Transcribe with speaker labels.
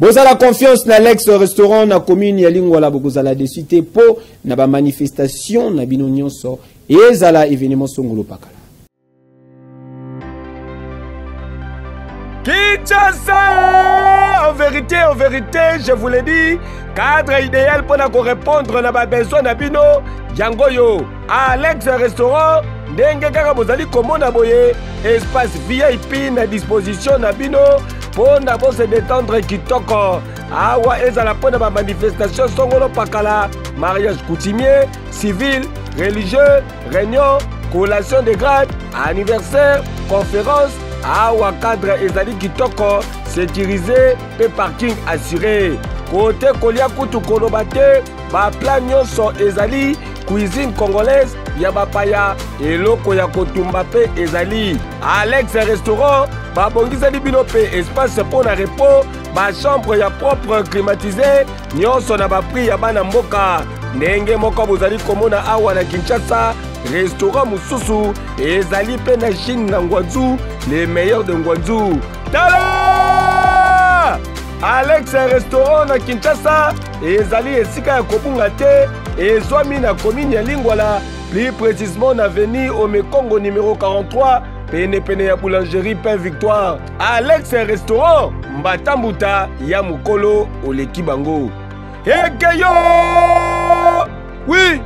Speaker 1: Bozala confiance na Lex Restaurant na commune ya Lingwala, bokozala déçu te po na ba manifestation na bino nyonso ezala événement songolo pakala.
Speaker 2: Kinshasa! En vérité, en vérité, je vous l'ai dit, cadre idéal pour répondre na ba besoin na bino, yango yo, Alex Restaurant, ndenge kaka bozali komona boye, espace VIP na disposition na bino mpo na bose détendre kitoko. Awa ezala mpo na ba manifestation songolo pakala, mariage coutumier, civil, religieux, réunion, collation de grade, anniversaire, conférence. Awa cadre ezali kitoko, sécurisé mpe parking assuré. Kote kolia kutu koloba te, ba plat nyonso ezali cuisine congolaise ya bapaya, eloko ya kotumba mpe ezali. Alex Restaurant babongiseli bino mpe espace mpo na repos, ba chambre ya propre climatisé, nyonso na ba prix ya bana mboka. Ndenge moko bozali komona awa na Kinshasa, restaurant mosusu ezali mpe na Chine na Guangzhou, le meilleur de Guangzhou. Tala! Alex Restaurant na Kinshasa ezali esika ya kobunga te, ezwami na commune ya Lingwala, plus précisément na avenue Omekongo numéro 43, penepene ya boulangerie Pain Victoire. Alex Restaurant, mbatambuta ya mokolo oleki bango. Ekeyo! Oui!